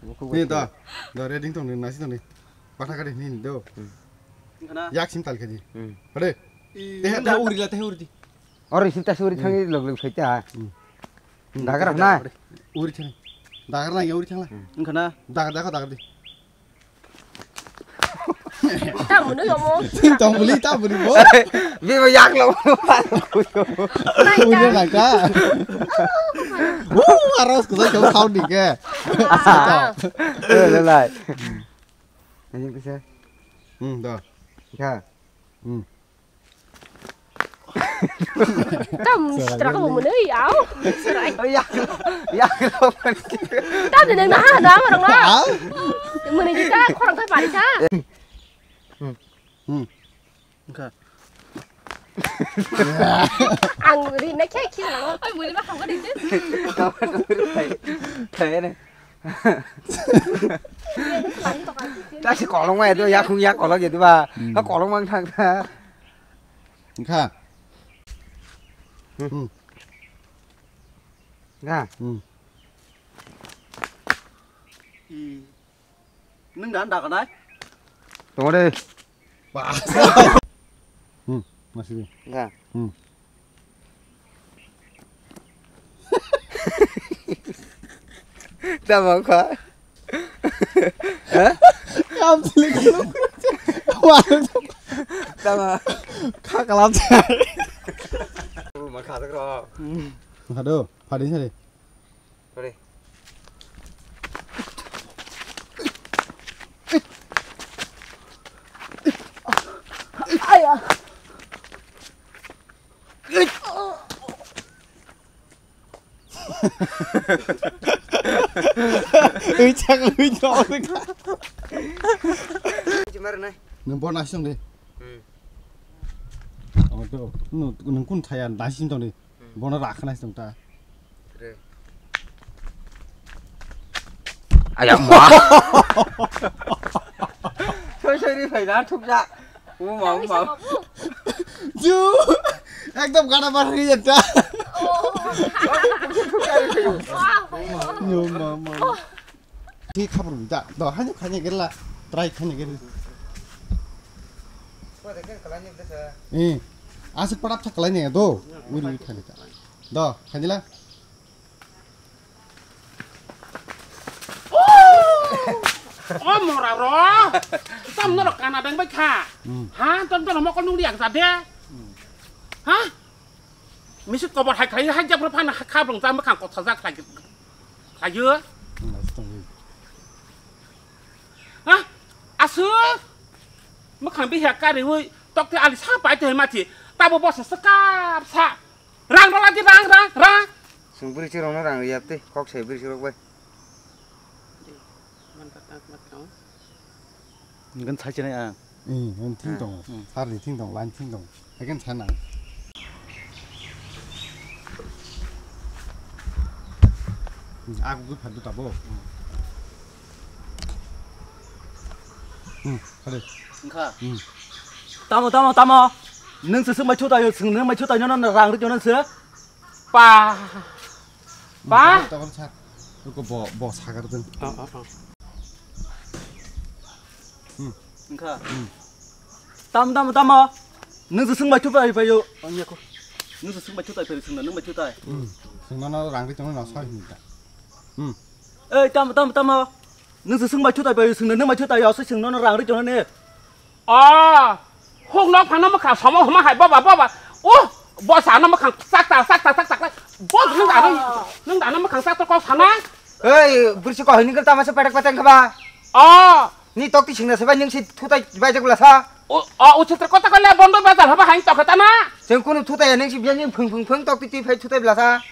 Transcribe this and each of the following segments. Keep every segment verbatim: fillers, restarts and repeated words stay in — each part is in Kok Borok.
Ni da, da ready tong ni, nasi tong ni. Patha kari ni do. Wngkha na? Yak sim tal kadi. Hmm. Hade. I, Eh, nda- teh uri la, teh uri di. Ori sita suri thang ni log log sai ta. Hmm. Dagar na. Uri thang. Dagar na, uri thang la. Wngkha na? Dagar, dagar, dagar di. Tamo no yomo. Tong buli, tamo buli bo. Bi bo yak lo. Uri na ka. Woo, aros ko sai ko khau ni ke. Lai, lai. Ani kisa. Hmm, da. Ka. Hmm. Kam sitra ko mwnwi au. Sira. Oh, ya. Ya. Tam de nang na ha na marang na. Mwnwi di ta khorang ta pari ta. Hmm. Wngkha. Ang ri na khe khe lang. Ai mwnwi ma kham ka di. Thai ne. Ta si kolong ma edo ya khung ya kolong edo ba. Hmm. Ka kolong mang thang ta. Wngkha. Hmm. Wngkha. Hmm. I. Nwng dan da kanai? Tongo de. Ba. Hmm, masih. Wngkha. Hmm. Tamo kha? Hah? Kam sili kulu. Wah. Tamo? Kha kalam sa. Ma kha tak ro. Kha do, phadi sari. Sorry. Aya. Ui chak ui chak. Nang bo nasi tong de. Hmm. Oh, to. Nung, nung kun thaya nasi tong de. Hmm. Bono rakha nasi tong ta. Re. Aya ma. Soi soi ri phai na thuk ja. Uma, uma. Ju, ekdom gana bar ri jata. Oh. Yo, mama. Ki khabar da, do, hanya khanya gerla, try khanya gerla. Eh, asik padap thak kalai ne do, uri uri khanya ta. Do, khanya la. O mora ro. Tam norok kana dang bai kha. Hmm. Ha, ton ton mokol nung liak ja de. Hmm. Ha? Misut kobor hai khlai hai japra phana kha blong ta makhang kotha ja khlai. Khlai yo. Hmm, asik tong. Ha? Asuk. Makhang biha kari ui tok te ali sa pai te mati. Tabo bosa sekap sa. Rang rwla di rang, rang, rang. Chwng bwrwi chwrwngno rang rwya tei kok sai bwrwi chwrwk bai. Ngan sai chinai ang. Hmm, ngan thing tong. Hmm. Sar ni thing tong, line thing tong. Again sana. Hmm, aku gwi phadu tabo. Hmm, hade. Wngkha. Hmm. Tamo, tamo, tamo. Nung se sung mai chutai, sung nung mai chutai, no, no, no, rang ri jono se. Pa. Pa. Tokon sak. Ko bo, bo sagar dun. Oh, oh, oh. Hmm. Wngkha. Hmm. Tam, tam, tamo. Nung se sung bai chutai payo. Anya ko. Nung se sung bai chutai payo, sung nung bai chutai. Hmm. Sung no, no, rang ri jono no sa hin ta. Hmm. Ei, tamo, tamo, tamo. Nung se sung bai chutai payo, sung nung bai chutai, yo, sung no, no, rang ri jono ne. O, huk nok phano mwkhang somo huma hai boba boba. O, bo sa no mwkhang chak ta chak ta chak ta. Bo nung da nung da no mwkhang chak ta kok sana. Ei, bursi ko hini tama se pedek pateng kaba. O, ni tok ti singna se bai ning si thutai bai jak la sa. O, o, uchitra kota ko le bondo bazar haba hai tok ta na. Seng kunu thutai ning si biang ning phung phung phung tok ti ti phai thutai bla sa.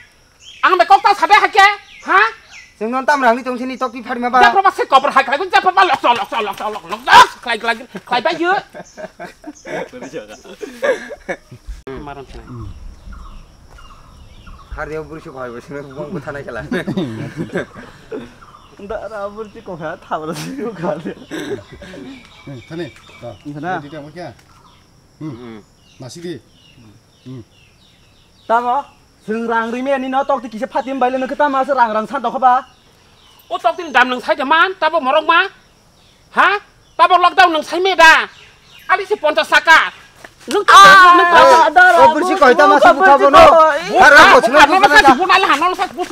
Ang bai kok ta sabe hakhe, ha? Chwng non tam rang ni tong sini tok ti phari ma ba. Japra ba se kobor hai khlai, japra ba lok lok lok lok lok lok lok khlai khlai khlai ba yo. Maron sini. Har dia buru suk hai buru sini bong buthanai khala. Nda ra buru ti kok ha thabra sini kok ha. Thani, ta. Thana. Di ta mo kya? Hmm. Nasidi. Hmm. Tamo? Chwng rang rimi ani no tok ti kisa phatim baile nokhe tamo se rang rang san tokha ba? O tok tin dam nung sai de man, tabo morok ma. Ha? Tabo lockdown nung sai me da. Ali se ponchas saka. Nung ta nung ta. O bursi koi ta ma se buka bono. Har har bochno. Ano sa bun ali hano sa bun.